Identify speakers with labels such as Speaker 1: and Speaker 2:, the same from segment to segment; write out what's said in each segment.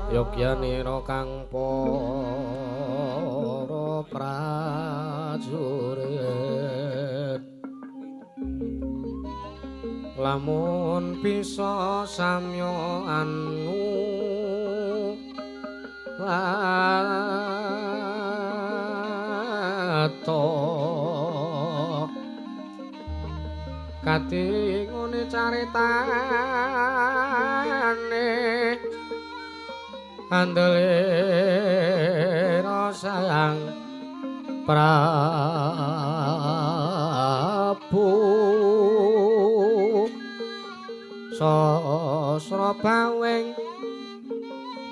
Speaker 1: Yogyanira kang para prajurit lamun bisa samya anu lato katingune caritane andelira Sang Prabu Sasrabawing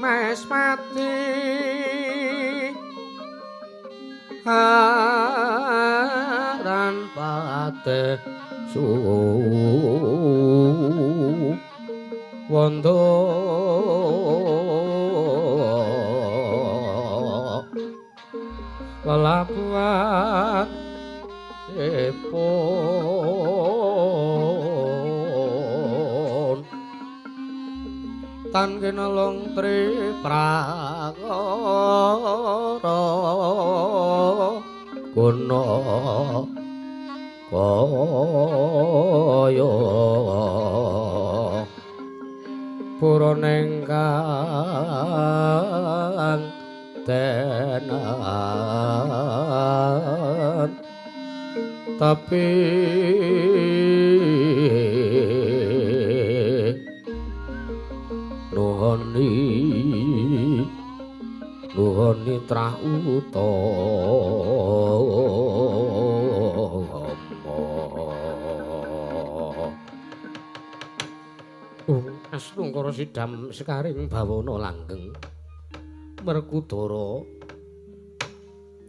Speaker 1: Mespati aran pate suwanda lelabuhan ipun tan kinelung tri prakara guna kaya purane kang tenan tapi nuhoni nuhoni trah utama. Astungkara sidam sekaring bawana langgeng Werkudara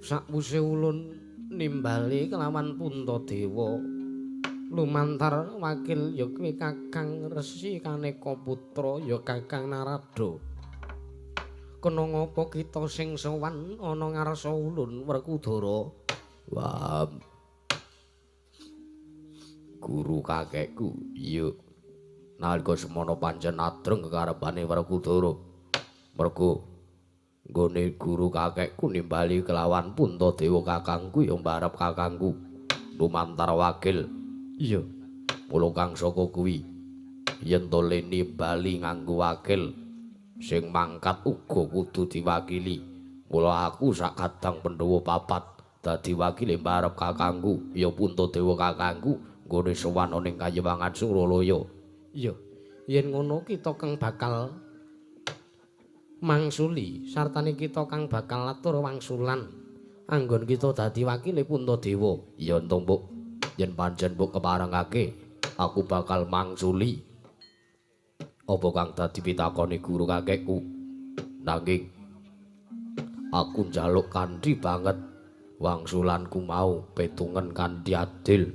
Speaker 1: sakwuse ulun nimbali kelawan Puntadewa lumantar wakil ya kuwi Kakang Resi Kaneka Putra ya Kakang Narada. Kena ngapa kita sing sowan ana ngarsa ulun Werkudara?
Speaker 2: Wah, guru kakekku iya nalika semono pancen adreng kekarepane Werkudara. Mergo nggone guru kakekku nimbali kelawan Puntadewa kakangku ya mbarep kakangku lumantar wakil.
Speaker 1: Iya.
Speaker 2: Mula kang saka kuwi yen to le nimbali nganggo wakil sing mangkat uga kudu diwakili. Mula aku sak kadang Pandhawa papat dadi wakile mbarep kakangku ya Puntadewa kakangku nggone sowan ana ing Kayewangan Suralaya.
Speaker 1: Iya. Yen ngono kita kang bakal mangsuli sartane kita kang bakal atur wangsulan anggon kita dadi wakile Puntadewa.
Speaker 2: Iya to, Mbok. Yen pancen mbok keparengake aku bakal mangsuli apa kang dadi pitakone guru kakekku. Nanging aku njaluk kanthi banget wangsulanku mau petungen kanthi adil.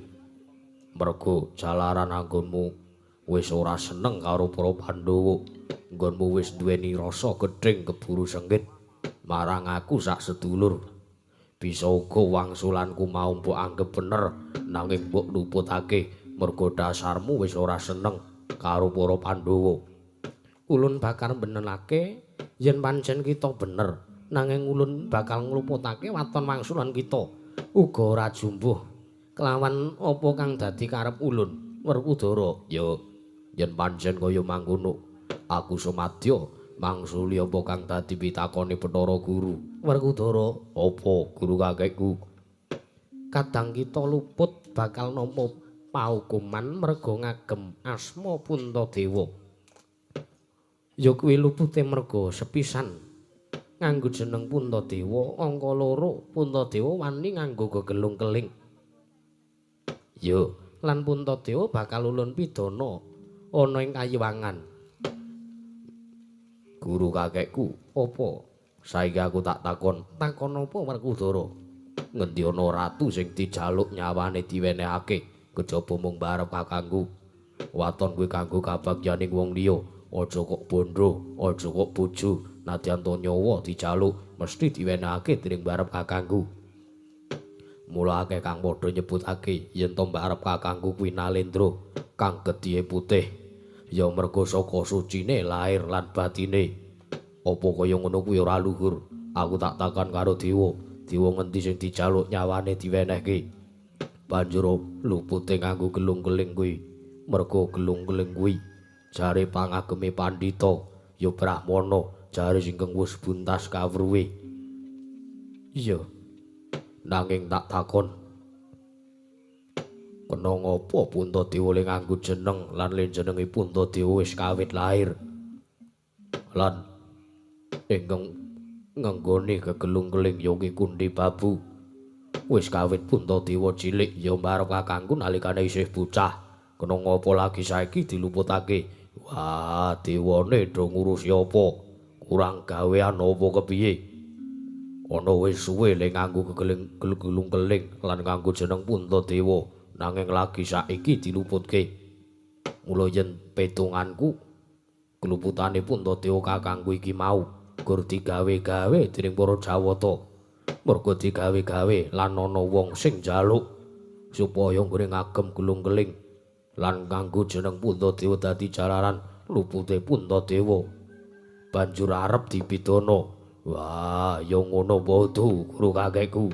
Speaker 2: Mergo jalaran anggonmu wis ora seneng karo para Pandhawa. Nggonmu wis duweni rasa gething keburu sengit marang aku sak sedulur. Bisa uga wangsulanku mau mbok anggep bener nanging mbok luputake Mergo dasarmu wis ora seneng karo para Pandhawa.
Speaker 1: Ulun bakal benenake yen pancen kita bener, nanging ulun bakal ngluputake waton wangsulan kita uga ora jumbuh kelawan apa kang dadi karep ulun.
Speaker 2: Werkudara, ya yen pancen kaya mangkono, aku sumadya mangsuli apa kang dadi pitakone Bathara Guru.
Speaker 1: Werkudara,
Speaker 2: apa guru kakekku?
Speaker 1: Kadang kita luput bakal nampa paukuman merga ngagem asma Puntadewa. Ya kuwi lupute merga sepisan nganggo jeneng Puntadewa, angka loro Puntadewa wani nganggo gegelung keling.
Speaker 2: Ya,
Speaker 1: lan Puntadewa bakal ulun pidana ana ing kayiwangan.
Speaker 2: Guru kakekku,
Speaker 1: apa?
Speaker 2: Saiki aku tak takon.
Speaker 1: Takon apa Werkudara?
Speaker 2: Ngendi ana ratu sing dijaluk nyawane diwenehake kejaba mung barep kakangku. Waton kuwi kanggo kabagyaning wong liya, aja kok bondo, aja kok bojo, nadyan to nyawa dijaluk mesti diwenehake dening barep kakangku. Mula akeh kang padha nyebutake yen to barep kakangku kuwi Nalendra kang getihe putih. Ya merga saka sucine lahir lan batine. Apa kaya ngono kuwi ora luhur? Aku tak takon karo dewa. Dewa ngendi sing dijaluk nyawane diwenehke? Banjur lupute nganggo gelung keling kuwi. Merga gelung keling kuwi jare pangageme pandhita ya brahmana, jare sing wis buntas kawruhe.
Speaker 1: Iya.
Speaker 2: Nanging tak takon, kena ngapa Puntadewa le nganggo jeneng lan le jenenge Puntadewa wis kawit lahir lan ingkang ngenggone gegelung keling ya ki Kundi Babu. Wis kawit Puntadewa cilik ya mbarep kakangku nalikane isih bocah. Kena ngapa lagi saiki diluputake? Wah, dewane do ngurusi apa? Kurang gawean apa kepiye? Ana wis suwe le nganggo gegelung keling lan nganggo jeneng Puntadewa, nanging lagi saiki diluputke. Mula yen petunganku keluputane Puntadewa kakangku iki mau gur digawe-gawe dening para Jawata. Merga digawe-gawe lan ana wong sing njaluk supaya nggone ngagem gelung keling lan nganggo jeneng Puntadewa dadi jalaran lupute Puntadewa. Banjur arep dipidana. Wah, ya ngono padha guru kakekku.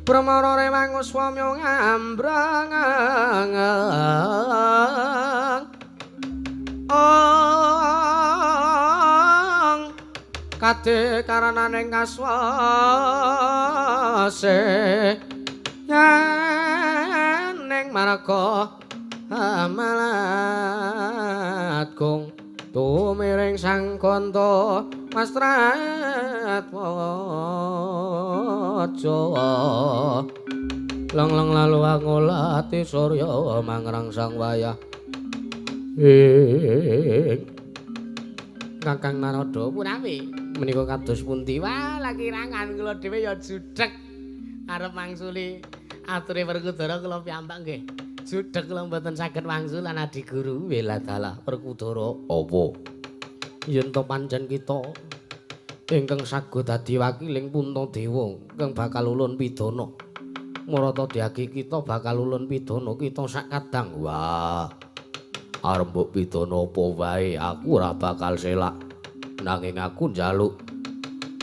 Speaker 1: Brahmara rewang swamya ngambrang ong kade karanane kaswase yen ning marga amalat gong tumiring sang kanta mastrat waja lang-lang lalu angolati surya mangrang sang wayah ing Kakang Narada punawi menika kados pundi? Wah, lakirangan kula dhewe ya judheg arep mangsuli ature Werkudara kula piyambak nggih. Judheg kula mboten saged wangsul lan adi guru weladalah Werkudara.
Speaker 2: Apa?
Speaker 1: Yen to pancen kita ingkang sago dadi wakiling Puntadewa ingkang bakal ulun pidana. Marata diagi kita bakal ulun pidana kita sak kadang.
Speaker 2: Wah. Arep mbok pidana apa wae aku ora bakal selak. Nanging aku njaluk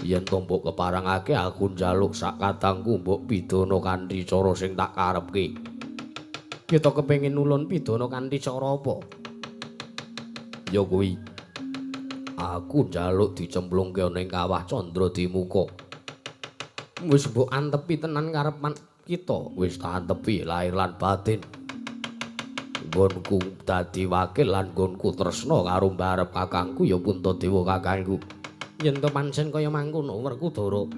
Speaker 2: yen to mbok keparengake aku njaluk sak kadangku mbok pidana kanthi cara sing tak karepke.
Speaker 1: Kita kepengin ulun pidana kanthi cara apa?
Speaker 2: Ya kuwi. Aku njaluk dicemplungke ana ing kawah Candradimuka.
Speaker 1: Wis mbok antepi tenan karepan kita.
Speaker 2: Wis tak antepi lahir lan batin. Nggonku dadi wakil lan nggonku tresna karo mbarep kakangku ya Puntadewa kakangku.
Speaker 1: Yen to pancen kaya mangkono Werkudara,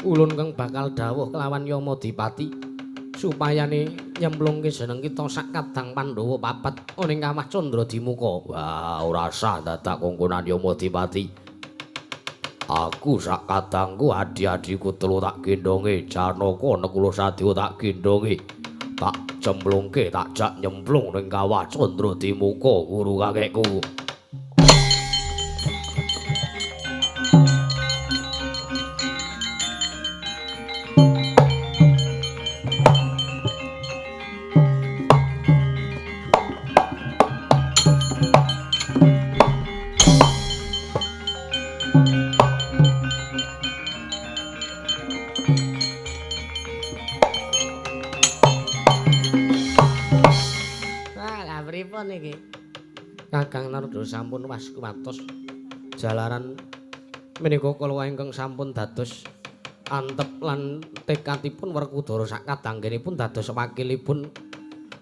Speaker 1: ulun kang bakal dawuh kelawan Yamadipati supayane nyemplungke jeneng kita sak kadang Pandhawa papat ana ing kawah Candradimuka.
Speaker 2: Wah, ora sah dadak kongkonan Yamadipati. Aku sak kadangku adi-adiku telu tak gendhonge, Janaka Nakula Sadewa tak gendhonge. Tak cemplungke, tak jak nyemplung ning kawah Candradimuka guru kakekku.
Speaker 1: Pripun iki? Kakang Narada sampun was kuwatos jalaran menika kala ingkang sampun dados antep lan tekadipun Werkudara sak kadanggenipun dados wakilipun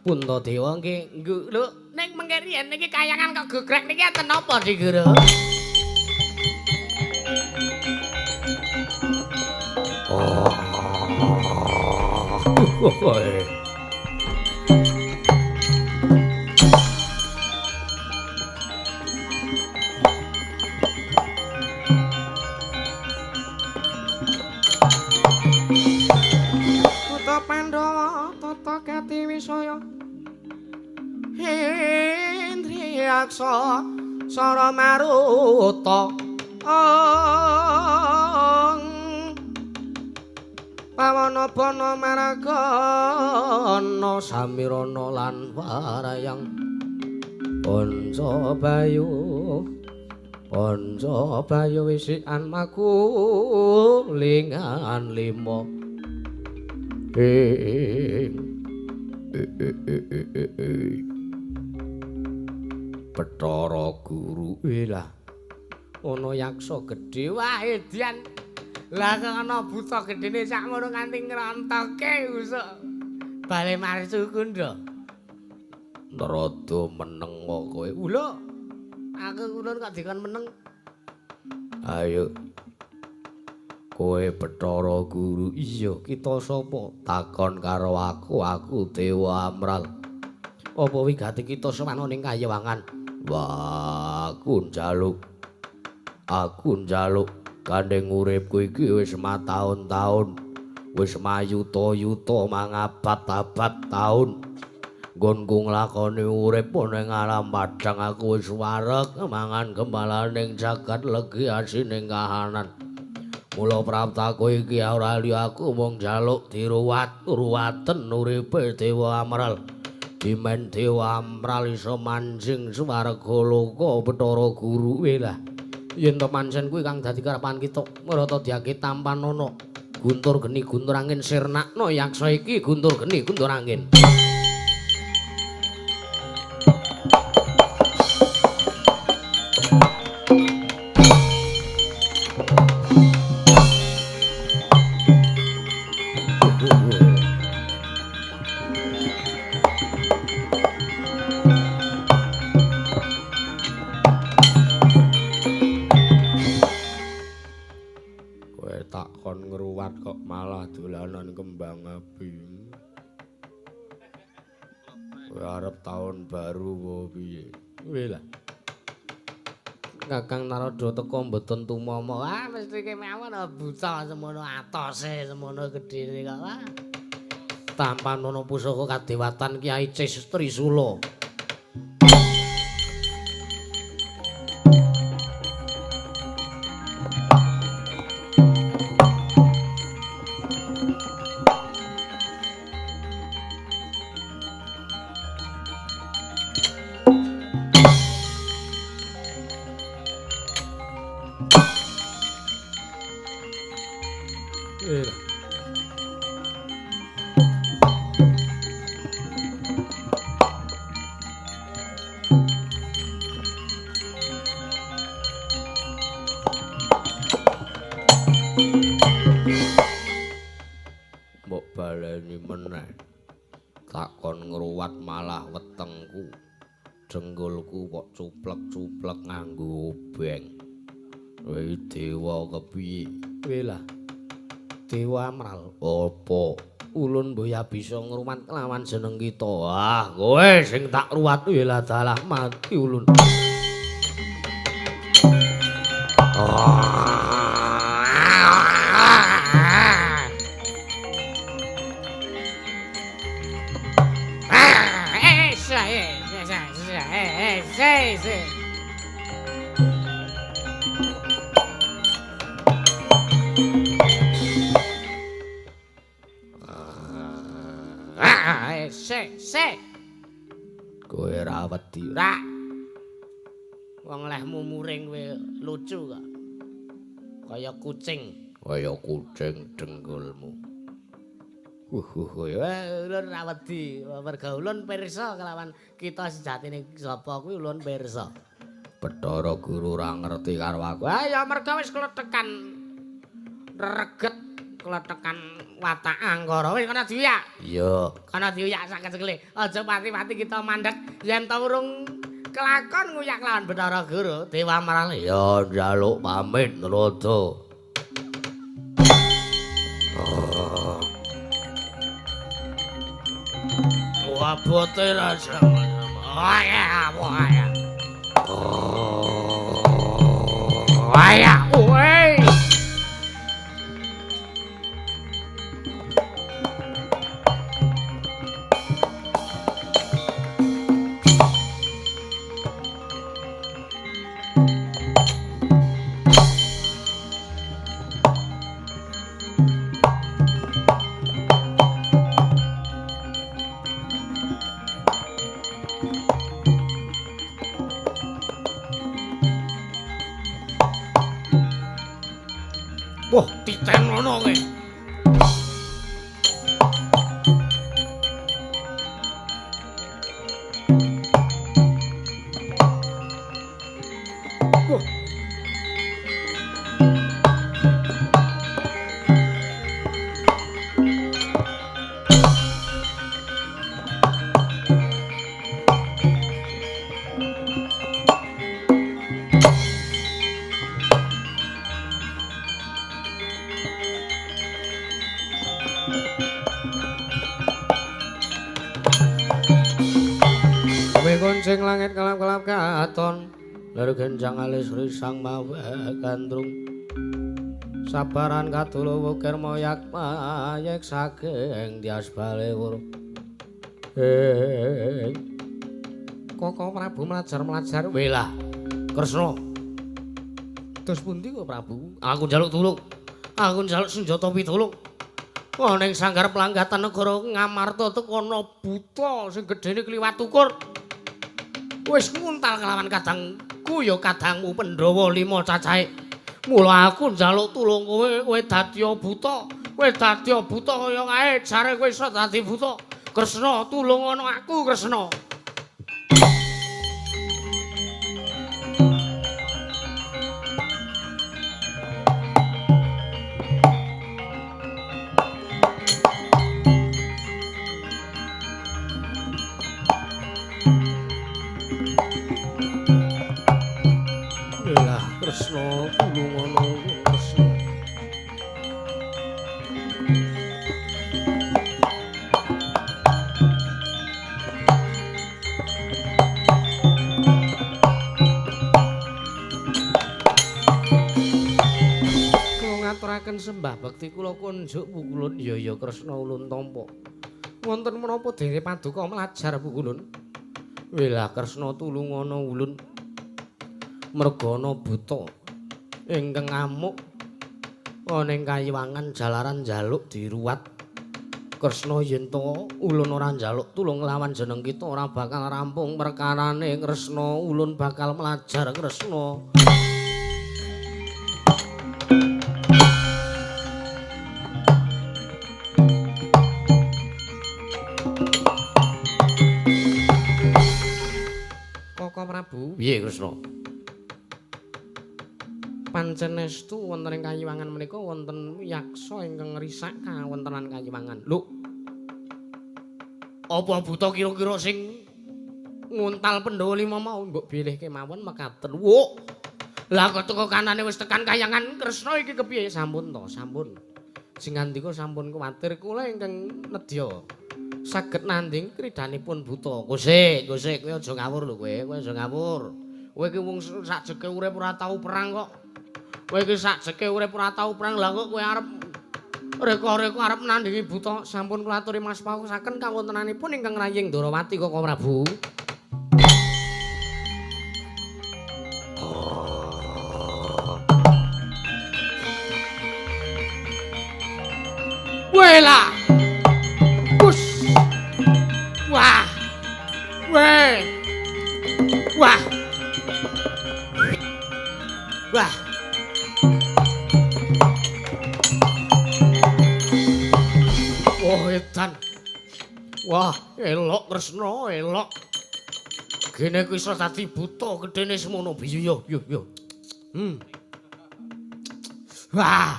Speaker 1: Puntadewa nggih. Lho ning mengke riyen niki kayangan kok gogrek niki enten napa Dik Guru?
Speaker 2: Oh.
Speaker 1: Putra Pandhawa tata gati wisaya Indriyaksa sara maruta Pawana bana maragana
Speaker 2: samirana lan warayang Panca bayu Panca bayu wisikan makulingan lima Bathara Guru lah
Speaker 1: ana yaksa gedhe wah edian. Lah kok ana buta gedene sakmono nganti ngrontoke usuk bale Marsukunda.
Speaker 2: Narada meneng kowe.
Speaker 1: Lho, aku ulun kok dikon meneng.
Speaker 2: Ayo. Kowe Bathara Guru. Iya, kita sapa? Takon karo aku, aku Dewa Amral.
Speaker 1: Apa wigati kita sowan ning kayewangan?
Speaker 2: Wah, aku njaluk. Aku njaluk gandeng uripku iki wis mataun-taun, wis mayuta-yuta mangabad-abad taun. Nggonku nglakoni urip ning alam padhang aku wis wareg mangan gembalaning jagat legi asining kahanan. Mula praptaku iki ora liya aku mung njaluk diruwat ruwaten uripe Dewa Amral. Dimen Dewa Amral iso manjing swarga loka Bathara Guru.
Speaker 1: Lah yen to pancen kuwi kang dadi karepan kita, marata diake tampanana. Guntur geni guntur angin sirnakno yaksa iki, guntur geni guntur angin.
Speaker 2: Kembang api. Kowe arep taun baru apa piye?
Speaker 1: Kuwi lah. Kakang Narada teka mboten tumama. Ah mesti kemawon buta semono atose semono gedene kok. Ah.
Speaker 2: Tampanana pusaka kadewatan Kyai Cis Trisula. Dengkulku kok cuplek-cuplek nganggo obeng. Kowe dewa kepiye?
Speaker 1: Kowe lah. Dewa Amral.
Speaker 2: Apa?
Speaker 1: Ulun mboya bisa ngrumat kelawan jeneng kita.
Speaker 2: Ah, kowe sing tak ruwat lah dalah mati ulun. Kowe ra wedi.
Speaker 1: Ra. Wong lehmu muring kowe lucu kok. Kaya kucing.
Speaker 2: Kaya kucing dengkulmu.
Speaker 1: Ulun ra wedi, merga ulun pirsa kelawan kita sejatine sapa kuwi ulun pirsa.
Speaker 2: Bathara Guru ora ngerti karo aku.
Speaker 1: Ah ya merga wis kletekan rereget, kletekan watak angkara. Wis kana diuyak.
Speaker 2: Iya.
Speaker 1: Kana diuyak sak kecekle. Aja pati-pati kita mandek yen ta urung kelakon nguyak lawan Bathara Guru Dewa Marale.
Speaker 2: Ya njaluk pamit Narada.
Speaker 1: Abote raja. Wah, wah. Wah, woi. Wah, titen ngono kowe. Wah. Kuncing langit kelap-kelap katon, lir genjang alis risang mawe gandrung. Sabaran kadulu wukir moyak mayek saking tias balewur. Koko Prabu melajar-melajar.
Speaker 2: Welah, Kresna.
Speaker 1: Terus pundi kok Prabu?
Speaker 2: Aku njaluk tulung. Aku njaluk senjata pitulung.
Speaker 1: Wah, ning sanggar pelanggatan negara Ngamarta tekono buta sing gedene kliwat ukur. Wis nguntal kelawan kadangku ya kadangmu Pandhawa 5 cacahe. Mula aku njaluk tulung kowe, kowe dadi buta. Kowe dadi buta kaya kae, jare kowe iso dadi buta. Kresna, tulung ana aku Kresna. Kresna, tulung ana Kresna. Kula ngaturaken sembah bekti kula kunjuk pukulun. Ya ya Kresna ulun tampa. Wonten menapa dene paduka mlajar pukulun? Welah Kresna tulung ana ulun. Mergana buta ingkang ngamuk ana ing kayiwangan jalaran njaluk diruwat. Kresna yen to ulun ora njaluk tulung lawan jeneng kita ora bakal rampung perkarane Kresna, ulun bakal mlajar Kresna. Koko Prabu,
Speaker 2: piye Kresna?
Speaker 1: Pancen estu wonten ing kayiwangan menika wonten yaksa ingkang ngrisak kawontenan kayiwangan.
Speaker 2: Lho. Apa buta kira-kira sing
Speaker 1: nguntal Pandhawa 5 mau mbok bilih kemawon mekaten. Wuk. Lah kok teko kanane wis tekan kayangan Kresna iki kepiye? Sampun to, sampun. Sing ngandika sampun kuwatir kula ingkang nedya saged nandhing kridhanipun buta.
Speaker 2: Gosek, gosek kowe aja ngawur lho kowe, kowe aja ngawur. Kowe iki wong sakjeke urip ora tau perang kok.
Speaker 1: Kowe iki sakjeke urip ora tau perang, lha kok kowe arep reka-reka arep nandhingi buta. Sampun kula aturi Mas paosaken kawontenanipun ingkang Raying Ndorowati Koko Prabu. Wela. Bus. Wah. Weh. Wah. Wah. Oh Edan. Wah, elok Kresna, elok. Gene ku iso dadi buta gedene semono. Yo yo yo. Wah.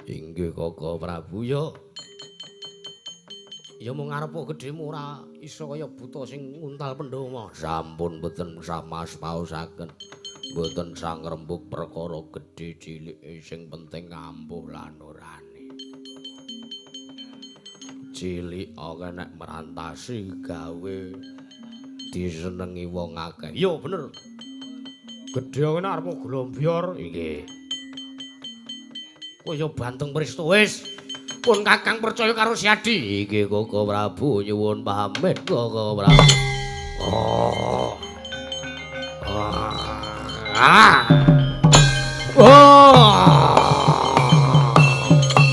Speaker 1: Inggih Koko Prabu ya. Ya mung ngarepo gedhemu ora iso kaya buta sing nguntal Pandhawa.
Speaker 2: Sampun mboten samas paosaken. Mboten sang rembug perkara gedhe cilike, sing penting ampuh lan orane. Cilik ora nek merantasi gawe disenengi wong akeh.
Speaker 1: Iya bener. Gedhe ora nek arep glombyor.
Speaker 2: Inggih.
Speaker 1: Kaya banteng presto wis. Pun Kakang percaya karo Siadi.
Speaker 2: Inggih Koko Prabu, nyuwun pamit Koko Prabu. Oh. Ah. Oh.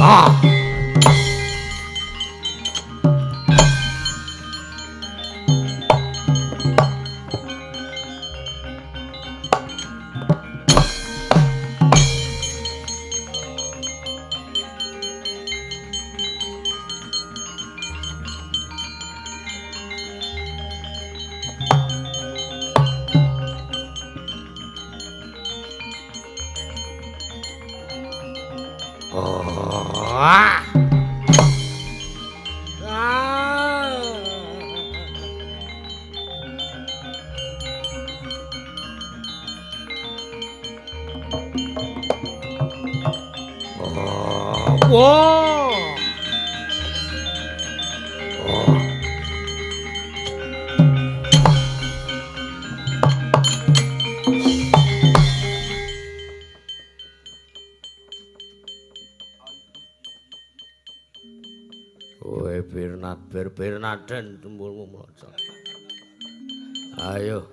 Speaker 2: Ah. Bernaden dembulmu mlocot. Ayo.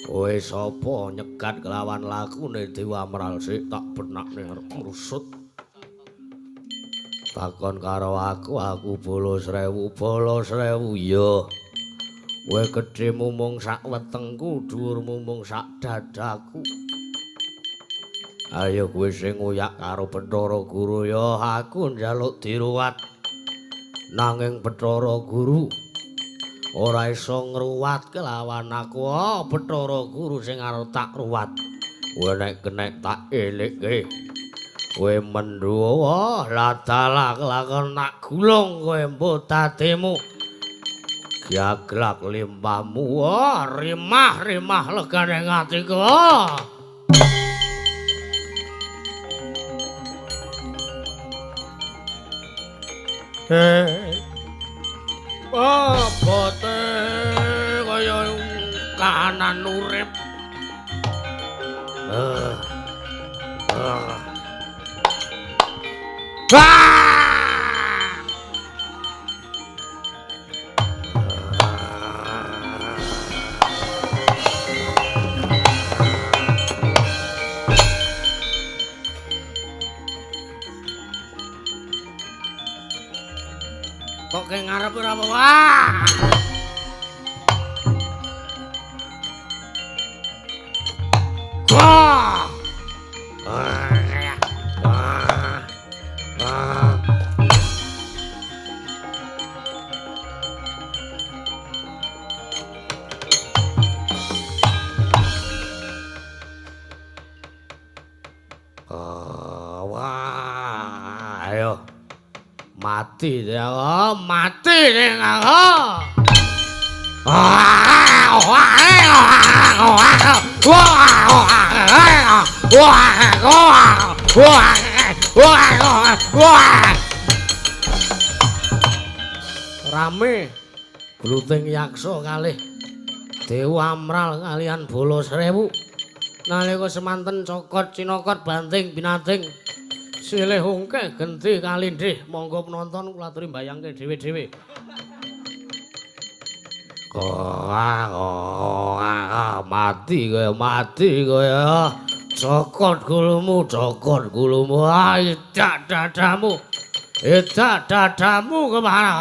Speaker 2: Kowe sapa nyegat kelawan lakune Dewa Amral sik tak benakne arep mrusut. Takon karo aku, aku bolo 1000, bolo 1000 iya. Kowe gedhemu mung sak wetengku, dhuwurmu mung sak dadaku. Ayo kowe sing ngoyak karo Bathara Guru ya, aku njaluk diruwat. Nanging Bathara Guru ora iso ngruwat kelawan aku. Oh, Bathara Guru sing arep tak ruwat. Kowe nek kenek tak elekke. Kowe mendhuwa ladalah kelakon nak gulung kowe mbok dademu. Gaglak limpahmu. Oh, rimah-rimah legane atiku. Oh.
Speaker 1: Abote kaya kahanan urip. Kok ke ngarep ora apa? Wah. Wah.
Speaker 2: Wah, ayo.
Speaker 1: Mati ya, mati ya. Rame gluting yaksa kalih Dewa Amral kalian bolo 1000 nalika semanten cokot cinokot banting binating silih ungkeh genti kalindih. Monggo penonton kula aturi mbayangke dhewe-dhewe.
Speaker 2: Mati kowe, mati kowe. Cokot gulumu, cokot gulumu. Edak dadamu. Edak dadamu kemana?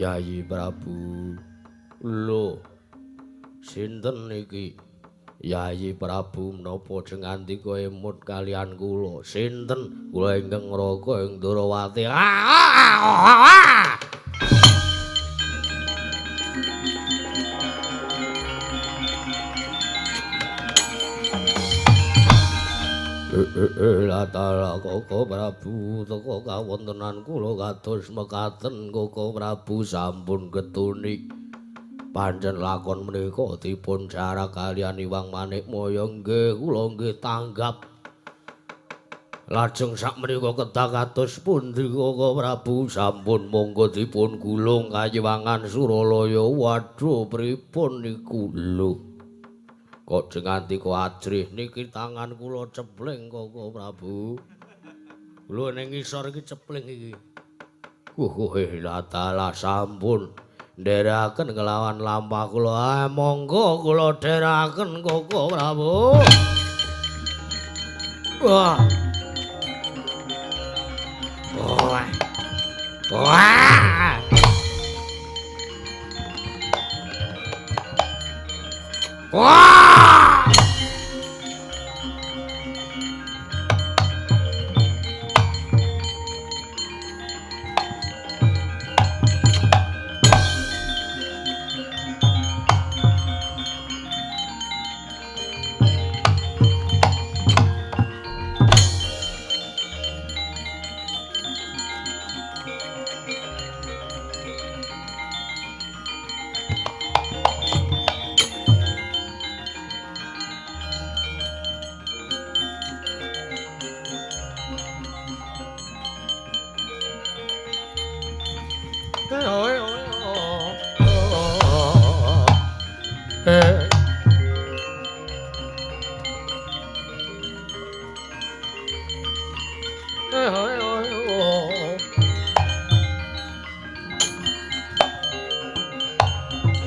Speaker 2: Yayi Prabu. Lho, sinten iki? Yayi Prabu menapa jengandika emut kalian kula? Sinten? Kula ingkang Raka ing Ndrawati. Latala Koko Prabu teka kawontenan kula kados mekaten. Koko Prabu sampun ketuni. Pancen lakon menika dipun jarak kalian Iwang Manikmaya. Nggih, kula nggih tanggap. Lajeng sakmenika kedah kados pundi Koko Prabu? Sampun monggo dipun gulung kayiwangan Suralaya. Waduh, pripun niku? Lho, kok jengandika ajrih niki tangan kula cepling Koko Prabu. Lho ning ngisor iki cepling iki. Latala sampun nderekaken kelawan lampah kula. Monggo kula dherekaken Koko Prabu. Wah. Wah. Wah. Wah!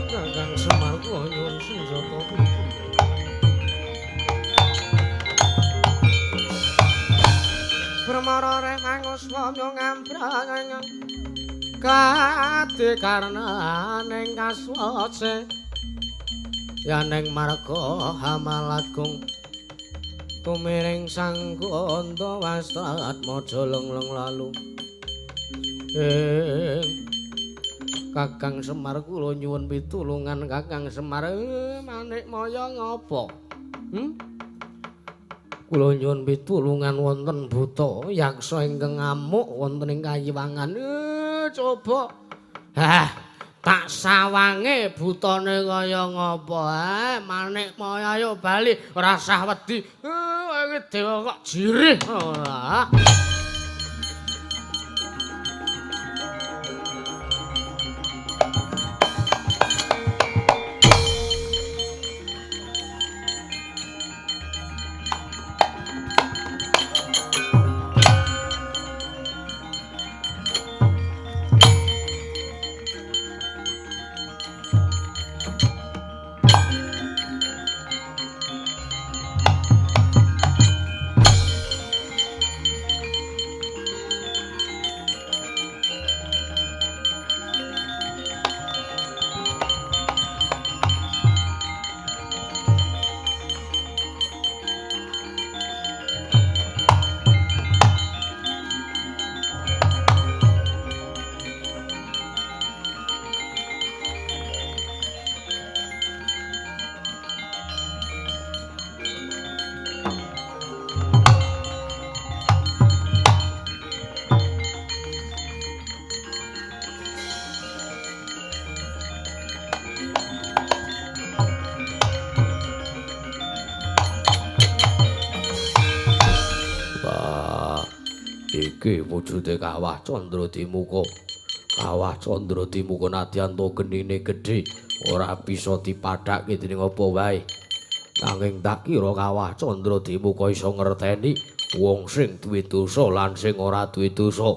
Speaker 2: Kakang Semar kula nyuwun senjata pripun? Brahmara reh manguswamya ngambrang kade karnaning kaswace yaning marga hamalagung tumiring sang ganda wastratmaja lengleng lalu. Kakang Semar kula nyuwun pitulungan Kakang Semar. Manikmaya ngapa? Kula nyuwun pitulungan wonten buta yaksa ingkang ngamuk wonten ing kayiwangan. Coba. Hah, tak sawange butane kaya ngapa? Manikmaya ayo bali, ora usah wedi. Iki dewa kok jirih ora. Iki wujude Kawah Candradimuka. Kawah Candradimuka nadyan to genine gedhe, ora bisa dipadhake dening apa wae. Nanging tak kira Kawah Candradimuka iso ngerteni wong sing duwe dosa lan sing ora duwe dosa.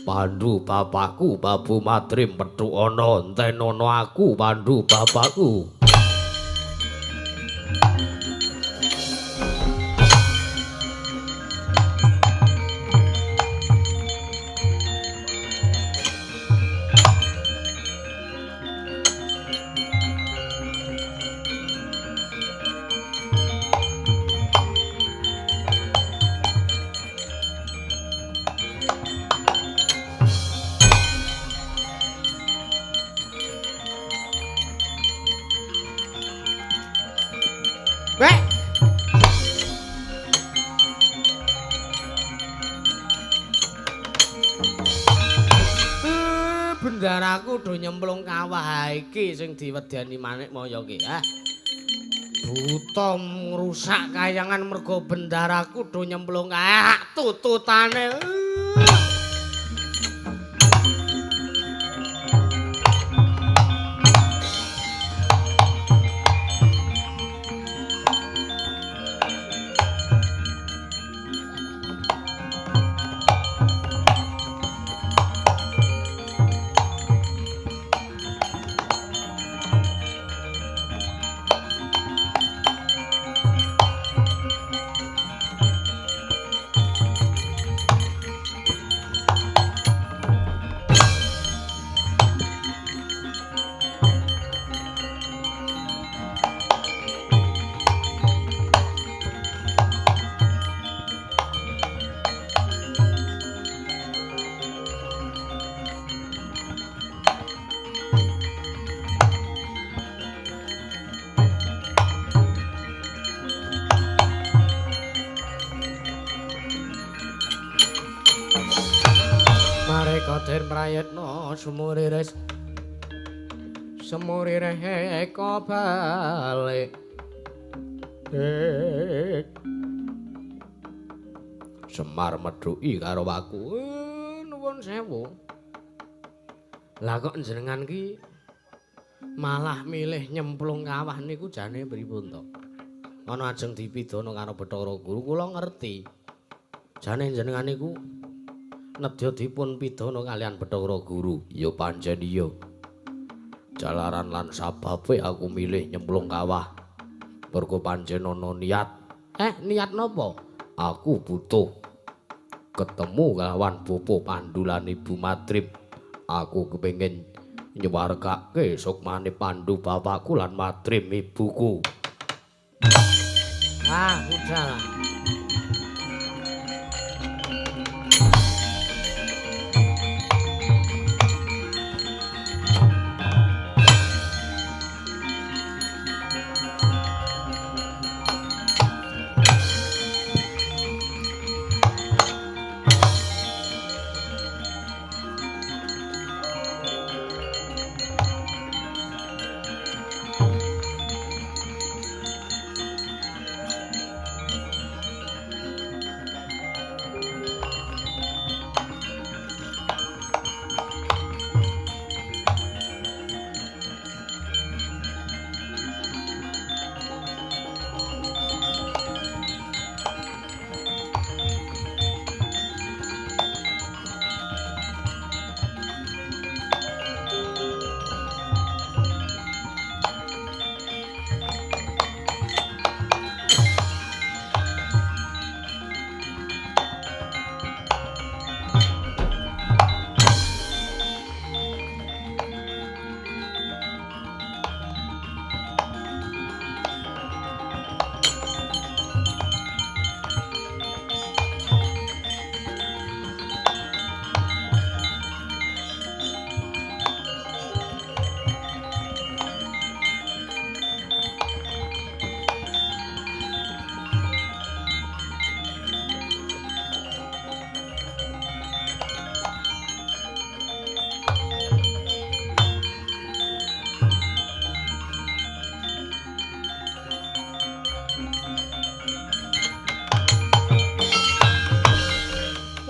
Speaker 2: Pandu bapakku Babu Madrim pethuk ana entenono aku Pandu bapakku.
Speaker 1: Bendaraku do nyemplung kawah iki sing diwedeni Manikmaya ki, ah. Buta ngrusak kayangan mergo bendaraku do nyemplung ah tututane. Den prayitna sumurires sumurireh eka balik.
Speaker 2: Semar medhuki karo aku.
Speaker 1: Nuwun sewu. Lah kok njenengan ki malah milih nyemplung kawah niku jane pripun to? Ana ajeng dipidana karo Bathara Guru kula ngerti. Jane njenengan niku nedya dipun pidana kalian Bathara Guru.
Speaker 2: Ya pancen iya. Jalaran lan sababe aku milih nyemplung kawah. Mergo pancen ana niat.
Speaker 1: Niat napa?
Speaker 2: Aku butuh ketemu kelawan Bapa Pandu lan Ibu Madrim. Aku kepengin nyuwargake sukmane Pandu bapakku lan Madrim ibuku.
Speaker 1: Ah, budal.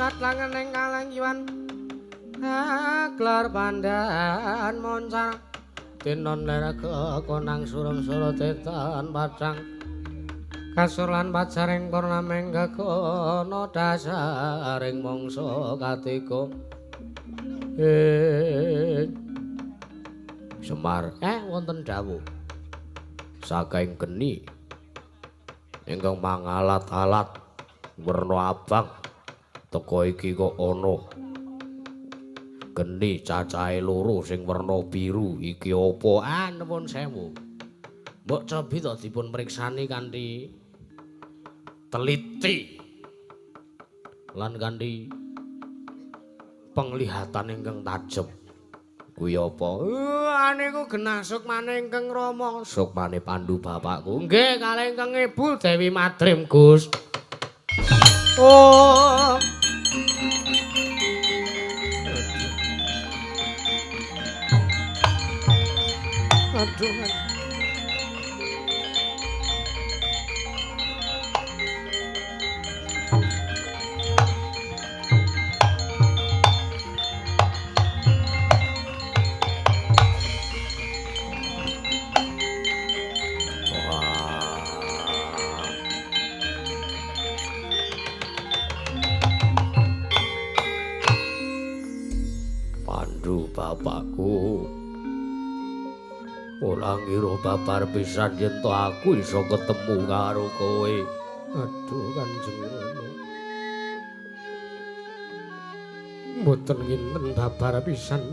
Speaker 1: Katlangan ing kalangkiwan aglar pandan moncar tinon leraga konang surem sorotetan padang kasur lan pajaring purnaming gagono dasaring mangsa katiga.
Speaker 2: Semar wonten dawuh saking geni ingkang mangalat-alat werna abang teko iki kok ana geni cacahe loro sing werna biru iki apa?
Speaker 1: Ah, nuwun sewu. Mbok cobi to dipun priksani kanthi teliti lan kanthi penglihatan ingkang tajem.
Speaker 2: Kuwi apa?
Speaker 1: Niku genah sukmane ingkang Rama,
Speaker 2: sukmane Pandu bapakku.
Speaker 1: Nggih, kalih ingkang Ibu Dewi Madrim, Gus. Oh. Aduh.
Speaker 2: Bapakku ora ngira babar pisan yen to aku iso ketemu karo kowe.
Speaker 1: Aduh Kanjeng Rama, mboten nginten babar pisan.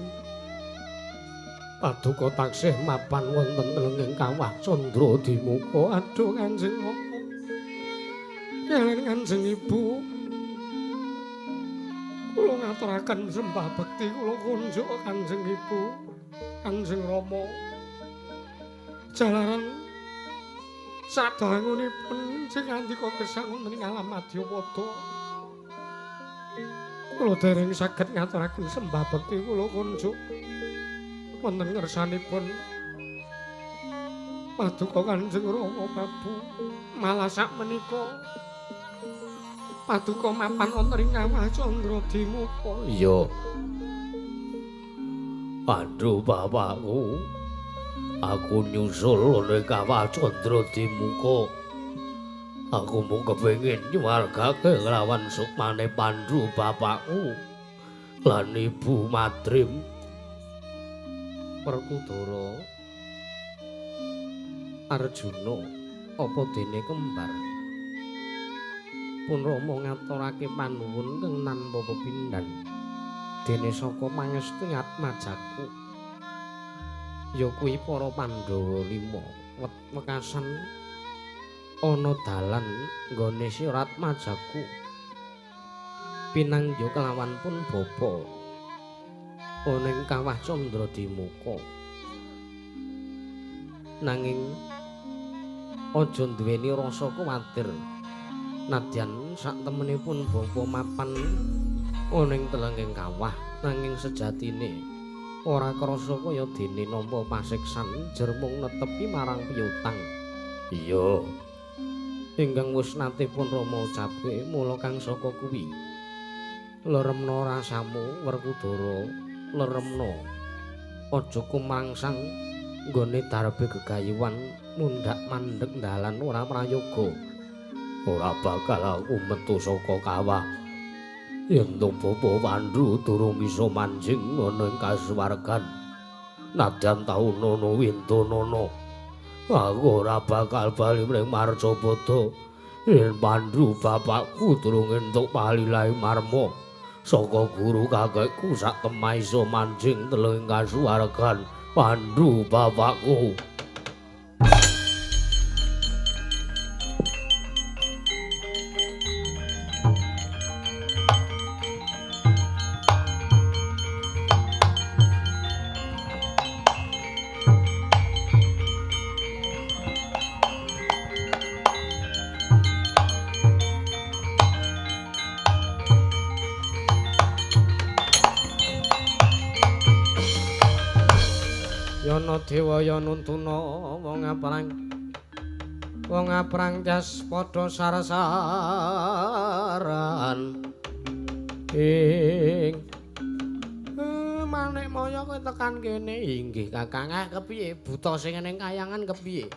Speaker 1: Paduka taksih mapan wonten telenging kawah Candra Dimuka. Aduh Kanjeng Rama, kaliyan Kanjeng Ibu kula ngaturaken sembah bekti kula kunjuk Kanjeng Ibu, Kanjeng Rama. Jalaran sadangunipun sing ngandika gesang wonten ing alam Madyapada, kula dereng saged ngaturaken sembah bekti kula kunjuk wonten ngersanipun paduka Kanjeng Rama Prabu. Malah sak menika paduka mapan wonten ing kawah Candra Dimuka.
Speaker 2: Iya. Aduh bapakku, aku nyusul ning kawah Candra Dimuka. Aku mung kepengin nyuwargake nglawan sukmane Pandhu bapakku lan Ibu Madrim.
Speaker 1: Werkudara, Arjuna, apa dene kembar? Pun Rama ngaturake panuwun kang nampa pepindhan. Dene saka pangesti atmajaku ya kuwi para Pandhawa 5 wekasan ana dalan nggone sira atmajaku pinangya kelawan pun bapa ana ing kawah Candra Dimuka. Nanging aja duweni rasa kuwatir. Nadyan sak temenipun bapa mapan ana ing telenging kawah, nanging sejatine ora krasa kaya dene nampa pasiksan jer mung netepi marang piutang.
Speaker 2: Iya.
Speaker 1: Ingkang wis nate pun Rama ucapke, mula kang saka kuwi leremna rasamu Werkudara, leremna. Aja kumangsang nggone darbe gegayuhan mundhak mandhek dalan ora prayoga.
Speaker 2: Ora bakal aku metu saka kawah yen to Bapa Pandhu durung iso manjing ana ing kasuwargan. Nadyan taunana windanana, aku ora bakal bali mring Marcapada yen Pandhu bapakku durung entuk palilahe marma saka guru kakekku sak temah iso manjing teleng kasuwargan. Pandhu bapakku.
Speaker 1: Yana dewa ya nuntuna wong aprang, wong aprang jas padha sarsaran ing manik maya kowe tekan kene. Inggih Kakang, kepiye buta sing ning kayangan kepiye?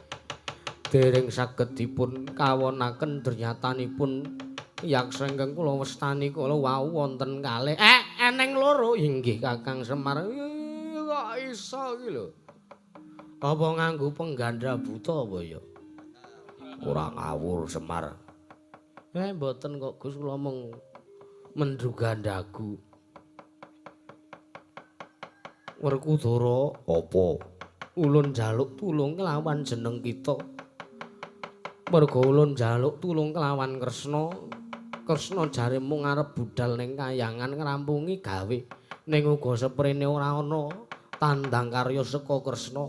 Speaker 1: Dereng saged dipun kawonaken dernyatanipun yaksa ingkang kula wastani kula wau wonten kalih. Eneng loro. Inggih Kakang Semar. Kok iso iki lho? Apa nganggo pengganda buta apa ya?
Speaker 2: Ora ngawur Semar.
Speaker 1: Mboten kok Gus, kula mung menduga ndagu. Werkudara,
Speaker 2: apa?
Speaker 1: Ulun njaluk tulung kelawan jeneng kita. Merga ulun njaluk tulung kelawan Kresna. Kresna jare mung arep budal ning kayangan ngrampungi gawe. Ning uga seprene ora ana tandang karya saka Kresna.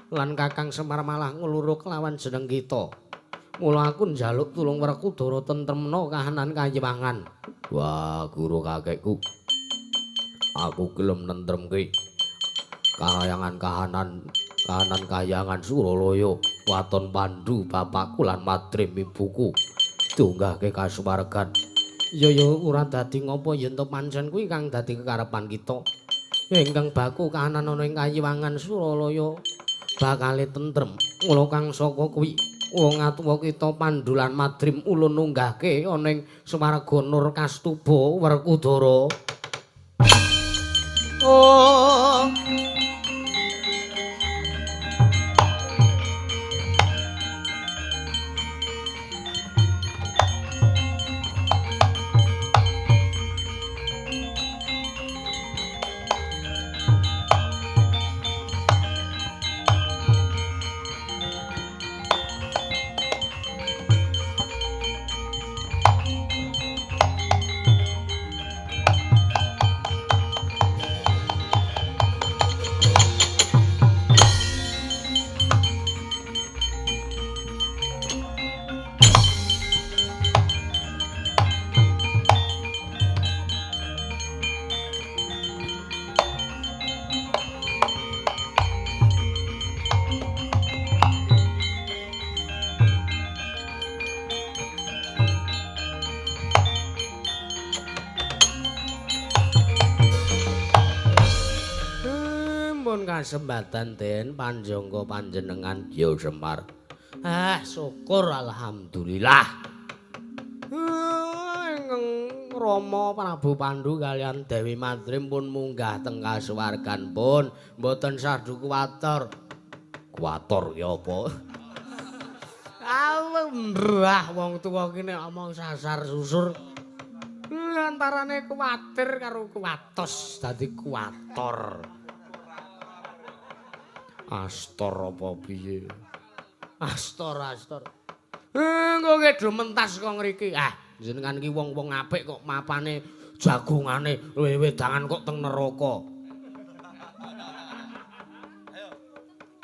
Speaker 1: Lan Kakang Semar malah ngluruk kelawan jeneng kita. Mula aku njaluk tulung Werkudara tentremna kahanan kayiwangan.
Speaker 2: Wah, guru kakekku, aku gelem nentremke kahayangan kahanan Kahanan kayangan Suralaya, waton Pandu bapakku lan Madrim ibuku diunggahke kasuwargan.
Speaker 1: Ya ya ora dadi ngopo yen to pancen kuwi kang dadi kekarepan kita. Ingkang baku kahanan ana ing kayiwangan Suralaya bakale tentrem. Mula kang saka kuwi wong atuwa kita Pandu lan Madrim ulun nunggahke ana ing swarga Nur Kastuba Werkudara. Oh.
Speaker 2: Kasembatan den panjangka panjenengan ya Semar. Ah syukur alhamdulillah.
Speaker 1: Ingkang Rama Prabu Pandu kaliyan Dewi Madrim pun munggah teng kasuwargan pun mboten sardu kuwator.
Speaker 2: Kuwator ya apa?
Speaker 1: Ah mbah wong tuwa ki nek omong sasar susur. Antarane kuwatir karo kuwatos dadi kuwator.
Speaker 2: Astor apa piye?
Speaker 1: Astor, astor. Engko ki do mentas kok ngriki. Ah, jenengan iki wong-wong apik kok mapane jagongane wedangan kok teng neraka.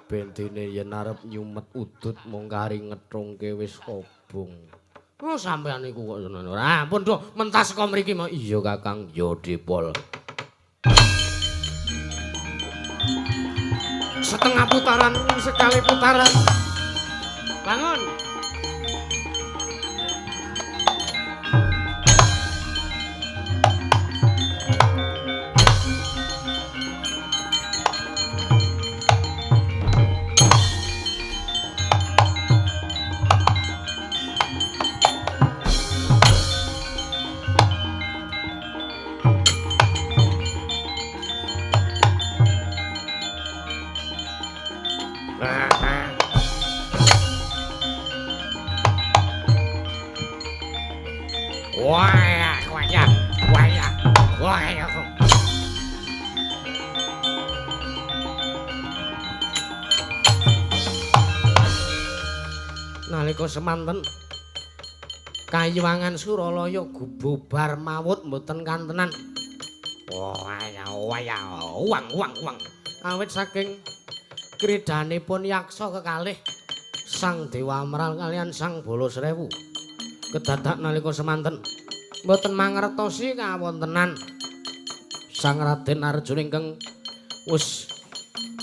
Speaker 2: Bentene yen arep nyumet udut mung kari ngethungke wis kobong.
Speaker 1: Oh, sampean niku kok ngono. Ah, ampun do mentas kok mriki.
Speaker 2: Iya Kakang, ya Dipol.
Speaker 1: Setengah putaran, sekali putaran. Bangun. Nalika semanten kayiwangan Suralaya gububar mawut mboten kantenan. Wah, wang wang wang. Awit saking kridanipun yaksa kekalih Sang Dewa Amral kaliyan Sang Bala Srewu. Kedadak nalika semanten mboten mangertosi kawontenan Sang Raden Arjuna ingkang wis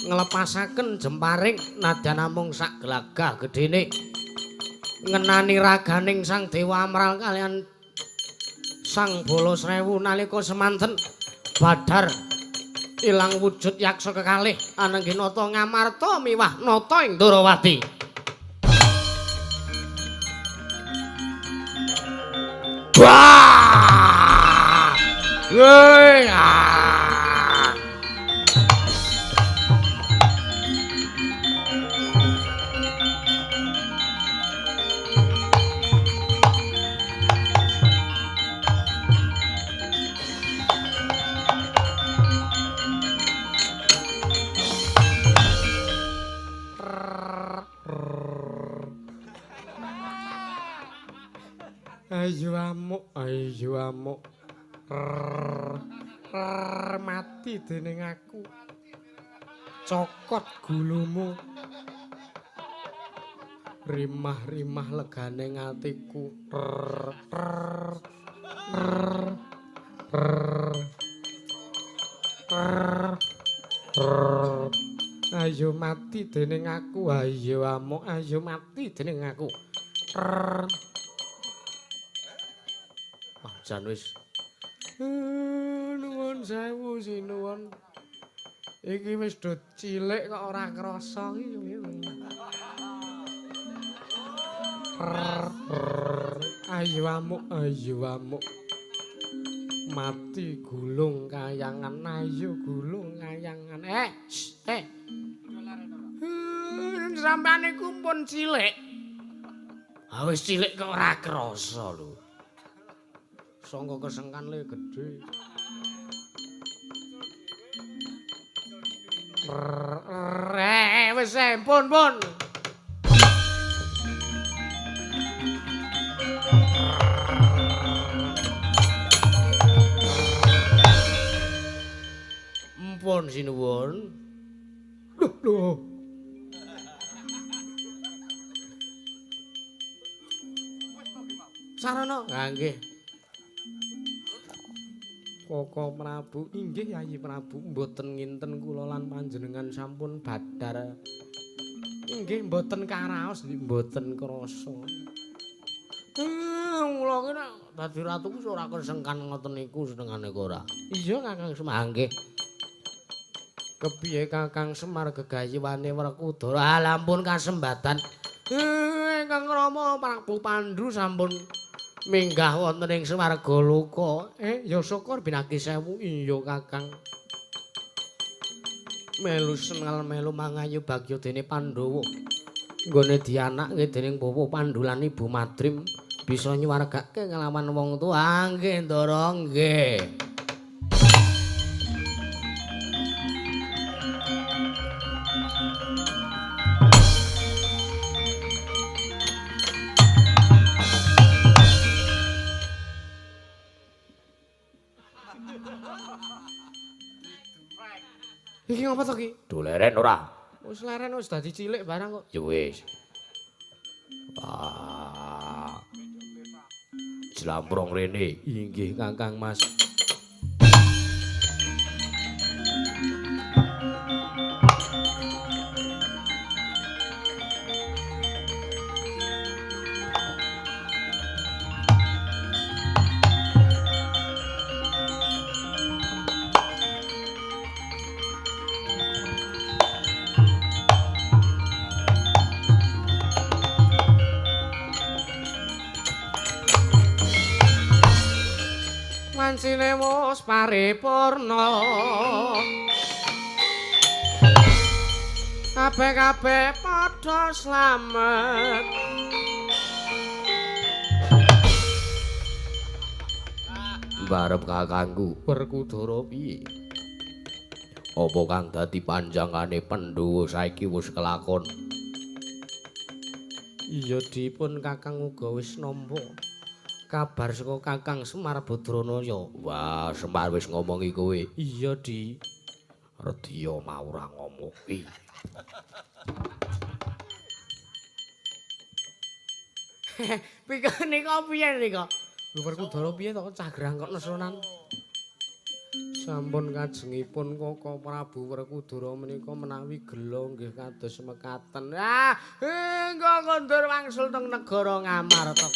Speaker 1: nglepasaken jemparing nadyan namung sak glagah gedene ngenani raganing Sang Dewa Amral kaliyan Sang Bala Srewu nalika semanten badar ilang wujud yaksa kekalih anengge nata Ngamarta miwah nata ing Ndorowati. Wah! Woi! Ayo amuk, ayo amuk. Mati dening aku. Cokot gulumu. Rimah-rimah legane atiku. Ayo mati dening aku, ayo amuk, ayo mati dening aku. Wah, jan wis. Nuwun sewu sinuwun. Iki wis do cilik kok ora krasa iki. Ayo amuk, ayo amuk. Mati gulung kayangan, ayo gulung kayangan. Sampeyan niku pun cilik. Ah wis cilik kok ora krasa lho. Sangka kesengkan le gedhe. Wis pun pun. Mpun sinuwun. Lho lho. Sarana nggih. Koko Prabu, inggih Yayi Prabu, mboten nginten kula lan panjenengan sampun badhar. Inggih mboten karaos, mboten krasa. Kula ki nek dadi ratu ku ora kesengkan ngoten niku senengane kok ora. Iya Kakang Semar nggih. Kepiye Kakang Semar gegayuhane Werkudara? Ah ampun kasembatan. Ingkang Rama Prabu Pandhu sampun minggah wonten ing swarga loka. Ya syukur binaki sewu. Iya Kakang. Melu sengal melu mangayu bagya dene Pandhawa. Nggone dianake dening Bapak Pandhu lan Ibu Madrim bisa nyuwargake nglawan wong tuwa. Nggih Ndara nggih. Iki ngapa to ki?
Speaker 2: Do leren ora?
Speaker 1: Wis leren wis dadi cilik barang kok.
Speaker 2: Ya wis. Wah. Jlamprong rene.
Speaker 1: Inggih Kakang Mas. Wancine wis paripurna. Kabeh-kabeh padha slamet.
Speaker 2: Barep kakangku Werkudara piye? Apa kang dadi panjangane Pandhawa saiki wis kelakon?
Speaker 1: Iya dipun Kakang uga wis nampa kabar saka Kakang Semar Badranaya.
Speaker 2: Wah, Semar wis ngomongi kowe.
Speaker 1: Iya, Di.
Speaker 2: Redya mau ora ngomongi.
Speaker 1: Pika nika piye nika? Lho Werkudara piye to cah gerang kok nesunan? Sampun kajengipun Koko Prabu Werkudara menika menawi gela nggih kados mekaten. Ah, engko kondur wangsul teng negara Ngamarta.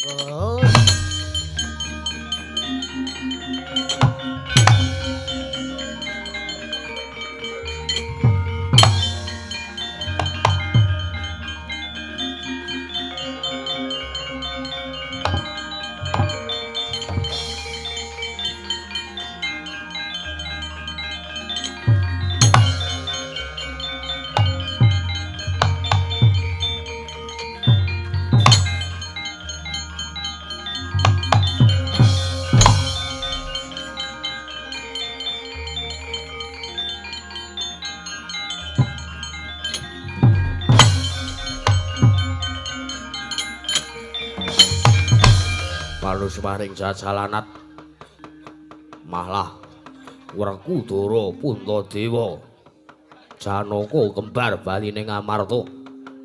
Speaker 2: Panus maring jajalanat malah Werkudara Puntadewa Janaka kembar bali ning Ngamarta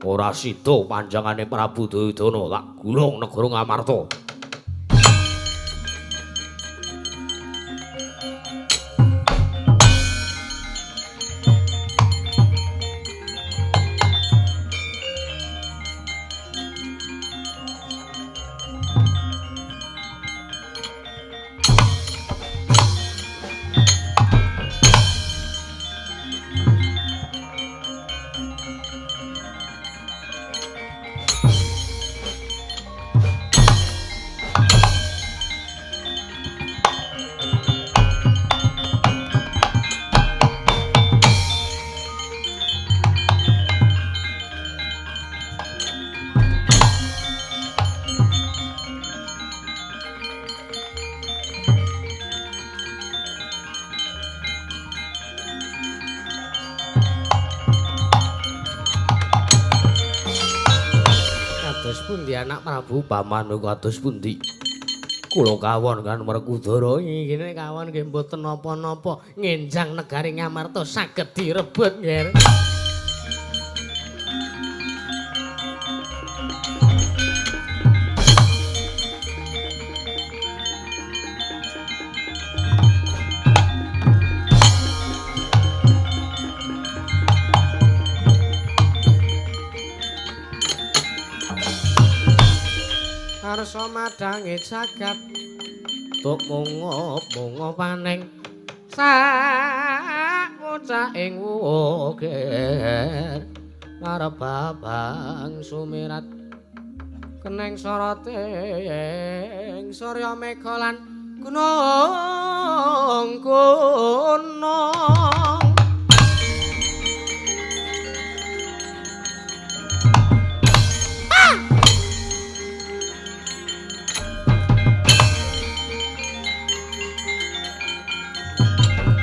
Speaker 2: ora sida panjangane Prabu Duryudana tak gulung negara Ngamarta.
Speaker 1: Kados pundi anak Prabu Paman kados pundi? Kula kawon kan Werkudara iki kawon nggih mboten napa-napa ngenjang negari Ngamarta saged direbut nggih. Karsa madhange jagat tuk mungup-mungup paning sak wucaing wukir marep babang sumirat keneng sorote ing surya mega lan gunung gunung.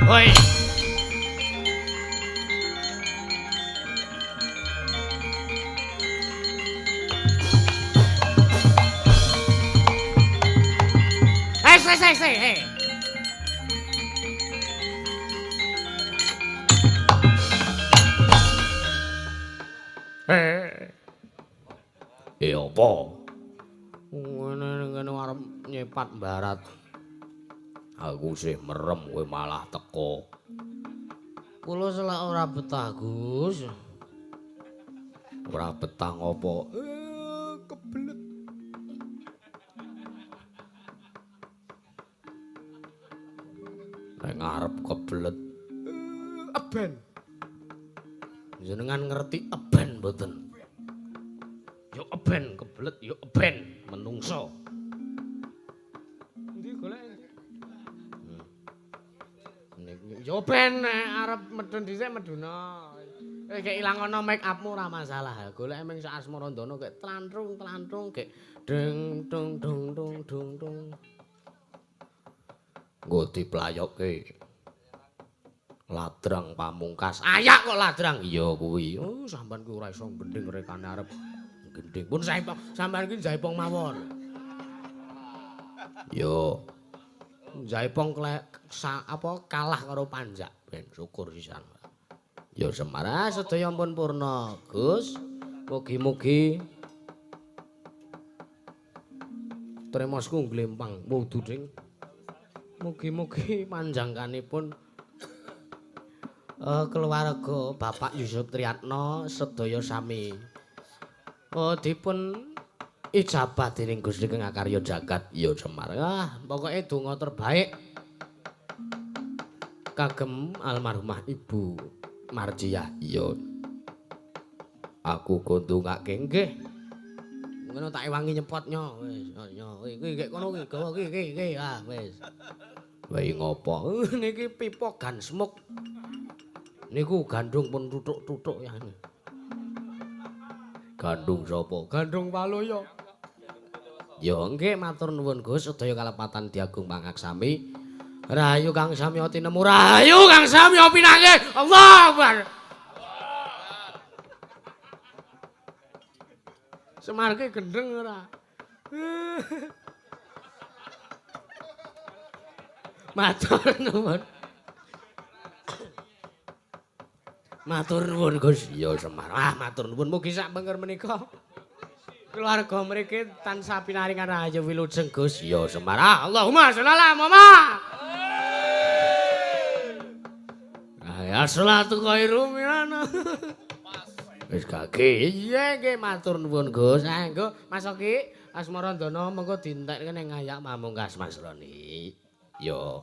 Speaker 1: Oi. Hey.
Speaker 2: Eh apa?
Speaker 1: Ngene arep nyepat barat.
Speaker 2: Aku sih merem kowe malah teko.
Speaker 1: Kula selak ora betah, Gus.
Speaker 2: Ora betah ngopo?
Speaker 1: Kebelet.
Speaker 2: Nek ngarep kebelet.
Speaker 1: Eben. Jenengan ngerti eben mboten? Yo eben kebelet, yo eben menungso. Endi golek? Yo ben arep medun dhisik meduna. Gek ilang ana make upmu ora masalah. Golek ming sak asmarandana gek tlantrung-tlantrung gek deng dung dung dung dung dung.
Speaker 2: Nggo diplayokke. Ladrang pamungkas.
Speaker 1: Ayak kok ladrang. Iya kuwi. Oh, sampean kuwi ora iso gendhing rekane arep gendhing. Pun saipong, sampean iki jaipong mawon.
Speaker 2: Yo.
Speaker 1: Jaipong apa kalah karo panjak ben syukur sisan.
Speaker 2: Ya Semar
Speaker 1: sedaya pun purna, Gus. Mugi-mugi tremosku glempang wudu ding. Mugi-mugi panjangkanipun keluarga Bapak Yusuf Triatno sedaya sami. Oh dipun ijabah dening Gusti kang akarya jagat.
Speaker 2: Ya Semar.
Speaker 1: Ah, pokoke donga terbaik kagem almarhumah Ibu Marjiah.
Speaker 2: Iya. Aku gondongake
Speaker 1: nggih. Ngono tak ewangi nyepot nyo wis nyo iki gek kono iki gawa iki iki iki ah wis.
Speaker 2: Wae ngopo?
Speaker 1: Niki pipa Gunsmoke. Niku gandung pun tutuk-tutuk ya.
Speaker 2: Gandung sapa?
Speaker 1: Gandung Waluya. Ya nggih matur nuwun Gus sedaya kalepatan diagung pangaksami. Rahayu kang samya tinemu, rahayu kang samya pinanggih. Allah Akbar. Semar ki gendeng ora. Matur nuwun. Matur nuwun Gus.
Speaker 2: Ya Semar.
Speaker 1: Ah matur nuwun mugi sak penger menika keluarga mriki tansah pinaringan rahayu wilujeng Gus.
Speaker 2: Ya Semar. Ah,
Speaker 1: Allahumma sholli ala Muhammad. Ya salatu khairu minan.
Speaker 2: Wis kage.
Speaker 1: Iya nggih matur nuwun Gus. Ah engko Mas Oki Asmarandana mengko dientekke ning ayak mamungkas Mas Roni.
Speaker 2: Yo.